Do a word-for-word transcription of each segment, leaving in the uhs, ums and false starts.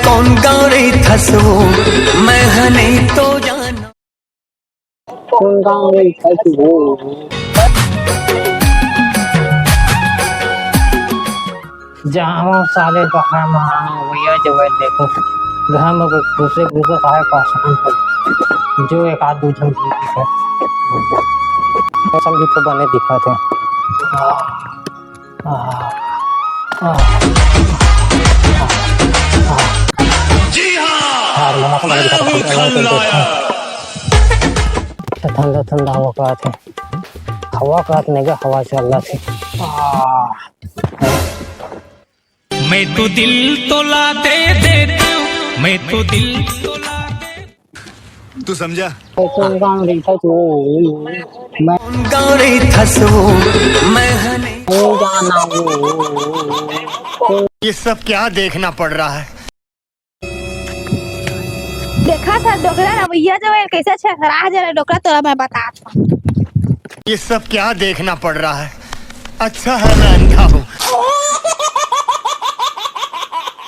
कौन गाँव रहिथस वो, मैं ह नहीं तो जाना। कौन गाँव रहिथस वो? जावं साले बहा मा, भैया जो है देखो, घर में कोई घुसे घुसे काहे परेशान कर, जो एक आध दू झन घुस दिखे, मौसम भी तो बने दिखत हे। आह, आह, आह, आह। जी हाँ, हाँ, मौसम बने दिखत हे। ठंडा ठंडा हवा का आथे, हवा का आथे, हवा चल रहा थे। आह। मैं तो दिल तोला दे देता हूँ, मैं तो दिल तोला दे। तू समझा? मैं गाँव रहिथस वो, मैं ह नहीं जाना वो। ये सब क्या देखना पड़ रहा है? देखा था डोकरा रवैया जो है, कैसे छेखरा जरे डोकरा, तोला मैं बतात हूँ। ये सब क्या देखना पड़ रहा है? अच्छा है मैं अंधा हूँ।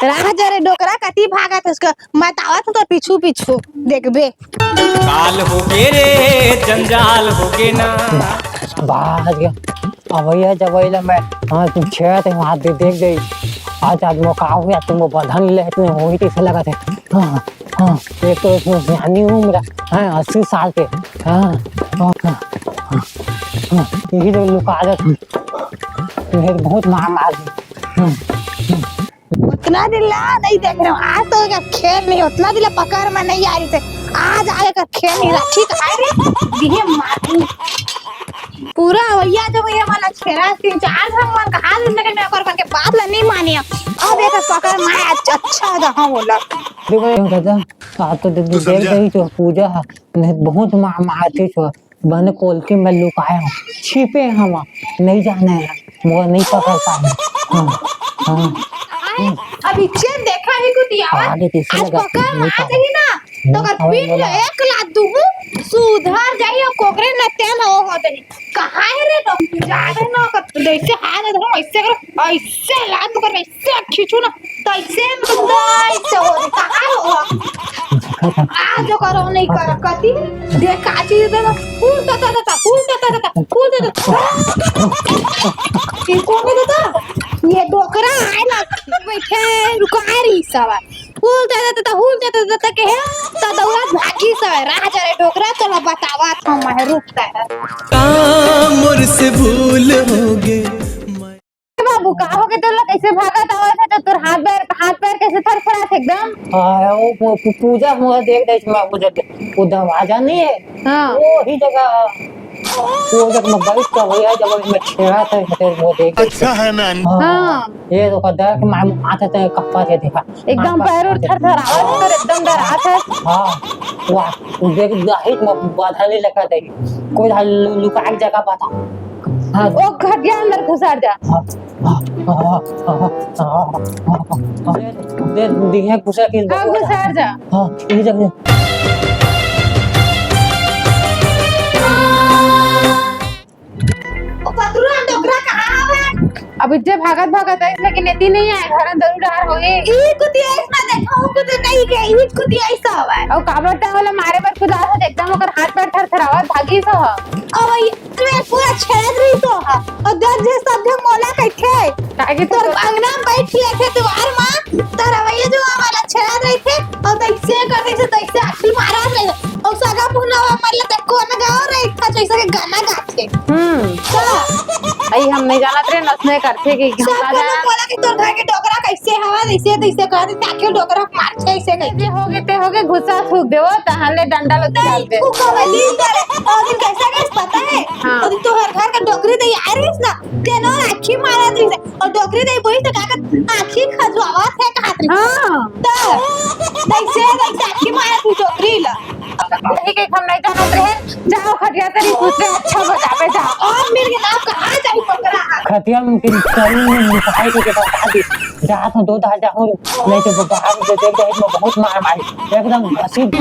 राह जरे डोकरा कति भागत हे, उसका बतावत हूँ तो पीछू पीछू देखबे। काल होगे रे, जंजाल होगे ना। बाहर गया। अवैया जवैया मैं, हाँ, तुम छेड़ा थे वहाँ दे देख गई। आज, आज मौका हो गया, तुम बंधन ले इतने होई तैसे लगा थे। हाँ, हाँ, एक तो इसमें सियानी उम्र है, अस्सी साल के। हाँ, हाँ, हाँ, हाँ, यही तो लुका जाते हैं। ये बहुत मार मार दी। हाँ, हाँ। उतना दिन ला नहीं देख रहे हो, आज तो एकर खेल नहीं, उतना दिन ला पकड़ में नहीं आ रही थे, आज आए एकर खेल नहीं रहा, ठीक है रे, दिहे मार। पूरा भैया जो भैया वाला छेरा तीन चार झन मन कहा दिन लेकिन मैं ओकर मन के बात ला नहीं मानिया। अब एकर पकड़ में आया, अच्छा, अच्छा रहा बोला। देखो, दादा, आप तो दे-, तू देख समझा? रही तो पूजा है, नहीं, बहुत मा-, मारती तो बने कोलकी में लुकाए हो, छिपे हम, नहीं जाने हैं, वो नहीं पकड़ पाए। हाँ, हाँ। आए, अब इच्छे देखा ही कुछ यार, आगे पीछे आज लगा, पकड़ नहीं में आ पाए। गई ना, तो अगर हम्म, पीठ हम्म। एक लात दूँ, सुधर जाई और कोकरे न तेन हो होते नहीं। कहाँ है रे तो? जा रहे ना, कर, जैसे हाथ है, ऐसे करो, ऐसे लात कर, ऐसे खींचू ना, तो ऐसे, ऐसे हो रही, कहाँ हो? आज जो करो, नहीं करो, कति? देख, का चीज दे दो। फूल तो, तो, तो, तो, फूल तो, तो, तो, तो, फूल तो, तो, तो। ये कौन है दादा? ये डोकरा है ना, बैठे, रुका रही सवार। हुल दे दे, हुल दे दे, के हे, त दौड़त भागी सवे, राह जरे डोकरा, तोला बतावत हूँ मैं, रुक तैं। का मोर से भूल होगे। बाबू, का होगे तोला, कैसे भागत आवत हे, तो तोर हाथ पैर, हाथ पैर कैसे थरथरात हे एकदम? हाँ, वो पू-, पू-, पूजा मोला देख दे, मैं वो जगह, वो दरवाजा नहीं है? हाँ। वो ही जगह वो जब मैं गलत कर भैया, जब मैं छेड़ा था, मतलब, वो देख के। अच्छा है मैं अंधा। हाँ। हाँ। ये तो कदा कि मैं आता था, कप्पा से देखा। एकदम पैर उर थरथरावत, तो एकदम डरात है। हाँ। वाह, देख, जाहिर में बाधा नहीं लगा दे। कोई हाल लु-, लुका के जगह बता। हाँ। वो खटिया अंदर घुसर जा। हाँ, हाँ, हाँ। दे, दे, दिहे घुसा के हाँ, घुसर जा। हाँ, ये जगह। ओ पतरू, डोकरा कहाँ हवे? अब इज्जे भागत भागत आइस, लेकिन एती नहीं आए, घर अंदर उड़ार होगे। ई कुतिया इसमें देखो, कुतिया नहीं के, ई कुतिया ऐसा हवे। अउ काबर तैं ओला मारे बर कुदात हस, एकदम ओकर हाथ पैर थरथरावत भागिस हो। अब ये तुम्हें पूरा छेद रही तो हा, और दस जे सब जे मोला कहिथे। काहे कि तोर तो अंगना में बैठ के थे दीवार में, तोर रवैया जो वाला छेद रही थे, और तैसे कर दे, तैसे आखिरी मारा रहे। अउ सगा पुरना हमर ले त कोन गाँव रे, इतना जैसे के गाना गाथे। हम्म। का? अई हम नहीं जानत रे, नसने करथे कि सब गाना कोनो जाना। बोला कि तोर घर के डोकरा कैसे हवा, जैसे तैसे कह दे, ताकि डोकरा मार छे, ऐसे नहीं। जे होगे ते होगे, गुस्सा थूक देवो, तहन ले डंडा लो नहीं, डाल दे। तू कब दिन करे, और दिन कैसा कैसे पता है? हाँ। और दिन तोहर घर का डोकरी दे आ रही ना, तेनो आखी मारा दिन से। अउ डोकरी दे बोली त का कर आँखी खजुआवत हे कहत रही। हाँ। त तैसे, तैसे आँखी मारत हे डोकरी ला। यही के हम नहीं जानत रहे, जाओ खटिया तरी दूसरे अच्छा बतावे जाओ। और मिल के नाम कहाँ जाई पकड़ा? खटिया में किन कहीं में लुकाई के बता दी। जात हूँ दो दाल जाऊँ, नहीं तो बाहर दे दे, दे, मैं बहुत मार मारी, एकदम घसीट।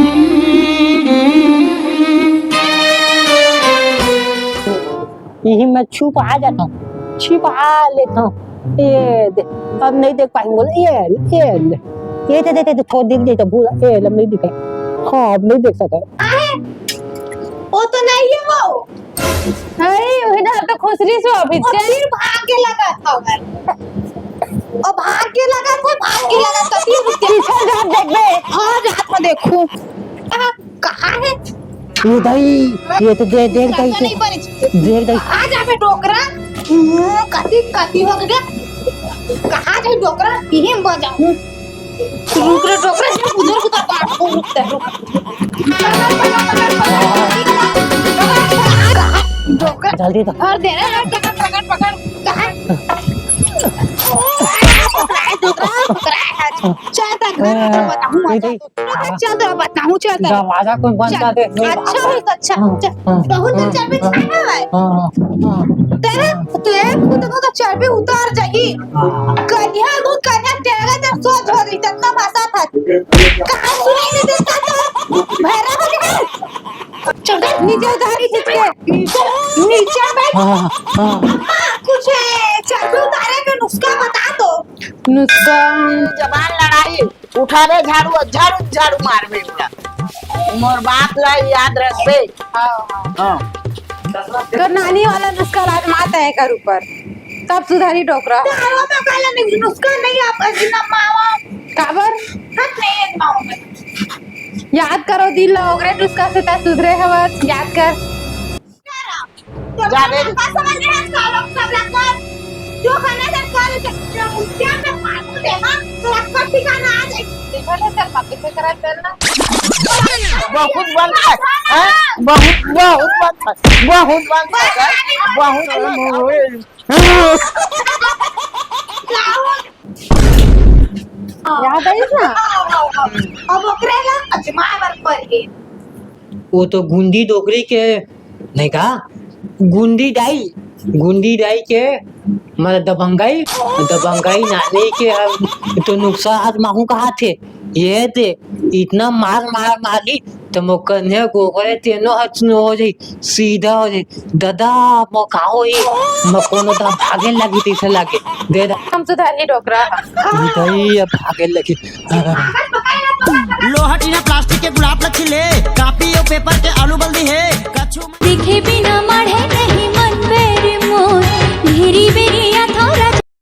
यही मैं छुपा जाता हूँ, छिपा लेता हूँ। ये दे, अब नहीं देख पाएंगे बोले, ये ले, ये ले। ये दे, दे, दे, दे, थोड़ा देख दे, तो भूल, ए, लब नहीं दिखा। हाँ, अब नहीं देख सका। आहे? वो तो नहीं है वो। अरे, वही ना, तो खुसरी से अभी वो से। फिर भाग के लगा था भाई। और भाग के लगा था, भाग के लगा था, फिर उसके पीछे जा देख बे। हाँ, जा तो देखूं। कहाँ, कहाँ है? ये दाई, ये तो दे-, देख दाई तो के। नहीं बने। देख दाई। कहाँ जाबे डोकरा? हम्म, कति, कति हो गया? कहाँ जाए डोकरा? यहीं बजाऊं। रुक रे डोकरा, ये उधर को तो काट को रुकता है, रुक। डोकरा, जल्दी तो। और दे रहा है, पकड़, पकड़, पकड़। कहाँ? डोकरा, डोकरा, डोकरा है। चल, तक घर में तो बताऊं, ये मजा। दाई। चल तो बताऊं, चल तो। दरवाजा कोई बंद कर दे। अच्छा है तो अच्छा। हाँ, चल। हाँ, बहुत दिन हाँ, चल भी हाँ, खाना है। हाँ, हाँ, हाँ। तेरे, तेरे खुद को तो चर्बी उतार जाही। हाँ। कन्या को कन्या तेरा तो सोच हो रही, इतना भाषा था। कहाँ सुनाई नहीं देता था? भैरा हो गया। चल, नीचे उतारी खींच के। नीचे, नीचे बैठ। हाँ, हाँ, हाँ। हाँ, कुछ है, चर्बी उतारे के नुस्खा बता दो। नुस्खा। जबान लड़ाई। उठा रे झाड़ू, झाड़ू, झाड़ू मारबे पूरा। मोर बात ला याद रखबे। हाँ। हाँ। तो नानी वाला नुस्खा ला आजमा तय कर ऊपर, तब सुधारी डोकरा। मावा में काला नहीं, नुस्खा नहीं आप जितना मावा। काबर? हट नहीं है मावा में। याद करो दिल ला, ओकरे नुस्खा से तय सुधरे हवस, याद कर। जा रे। का समझ रहे हैं, कालो सब लग कर। जो खाना था, कालो सब, क्या मैं मार को देगा, तो आपका ठिकाना आ जाए। देखो ना सर, बाकी से करा चलना। बहुत बनता है, हैं? बहुत, बहुत बनता है, बहुत बनता है, बहुत। याद आई ना? अब ओकरे ला अजमाए बर पड़ही। वो तो गुंडी डोकरी के नहीं का? गुंडी दाई, गुंडी दाई के, मतलब दबंगई, दबंगई नानी के अब तो नुस्खा आजमाहूं कहा थे। ये दे, इतना मार, मार, मारी, तो मो कन्या गोगरे तेनो हचनो हो जाई, सीधा हो जाई। दादा, मो का होई? मो कोनो दा भागे लगी, तैसे लगे। दे दा। हम सुधारी डोकरा। दे दाई, अब भागे लगी। लोहा टीना प्लास्टिक के गुलाब ल खिले, कापी अउ पेपर के आलू बल दिहे, कछु दिखे